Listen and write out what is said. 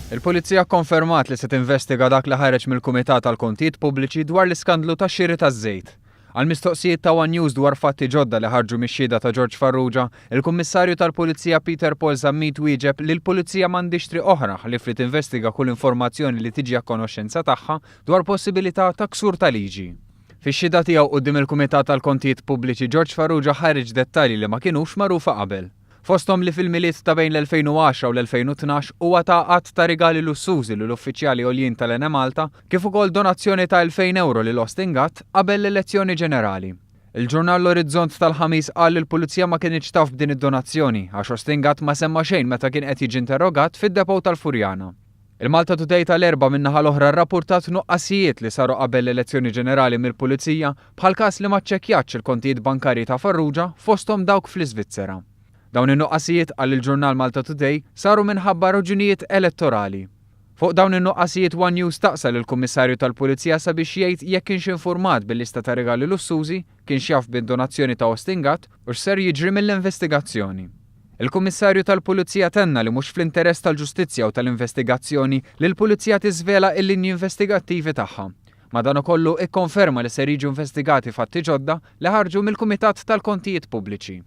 Il-Pulizija kkonfermat li se tinvestiga dak li ħareġ mill-Kumitat għall-Kontijiet Pubbliċi dwar l-iskandlu tax-xiri taż-żejt. Għal mistoqsijiet ta' one News dwar fatti ġodda li ħarġu mix-xhieda ta' George Farrugia, il-Kummissarju tal-Pulizija Peter Paul Zammit wieġeb li l-Pulizija m'għandhiex triq oħra ħlief li tinvestiga kull informazzjoni li tiġi a konoxxenza tagħha dwar possibilità ta' ksur ta' liġi. Fix-xhieda tiegħu quddiem il-Kumitat għall-Kontijiet Pubbliċi George Farrugia ħareġ dettalji li ma kinux magħrufa qabel. Fosthom li fil-Milied ta' bejn l-2010 u l-2012 huwa ta għadd ta' rigali lussużi lil uffiċjali għoljin tal-Enemalta kif ukoll donazzjoni ta' 2,000 ewro lil Austin Gatt qabel l-elezzjoni ġenerali. Il-ġurnal L-Orizzont tal-Ħamis qal li l-Pulizija ma kinitx taf b'din id-donazzjoni għax Austin Gatt ma semma xejn meta kien qed jiġi interrogat fid-depot tal-Furjana. Il-Malta Today tal-Erbgħa min-naħa l-oħra rrappurtat nuqqasijiet li saru qabel l-elezzjoni ġenerali mill-Pulizija bħal każ li ma ċċekkjatx il-kontijiet bankarji ta' Farrugia fosthom dawk fl-Iżvizzera. Dawn in-nuqqasijiet, qal il-ġurnal Malta Today, saru minħabba raġunijiet elettorali. Fuq dawn in-nuqqasijiet one News staqsa lill-Kummissarju tal-Pulizija sabiex jgħid jekk kienx infurmat bil-lista ta' rigali lussużi, kienx jaf bid-donazzjoni ta' Austin Gatt u x'ser jiġri mill-investigazzjoni. Il-Kummissarju tal-Pulizija tenna li mhux fl-interess tal-ġustizzja u tal-investigazzjoni li l-Pulizija tiżvela l-linji investigattivi tagħha. Madankollu ikkonferma li ser jiġu investigati fatti ġodda li ħarġu mill-Kumitat tal-Kontijiet Pubbliċi.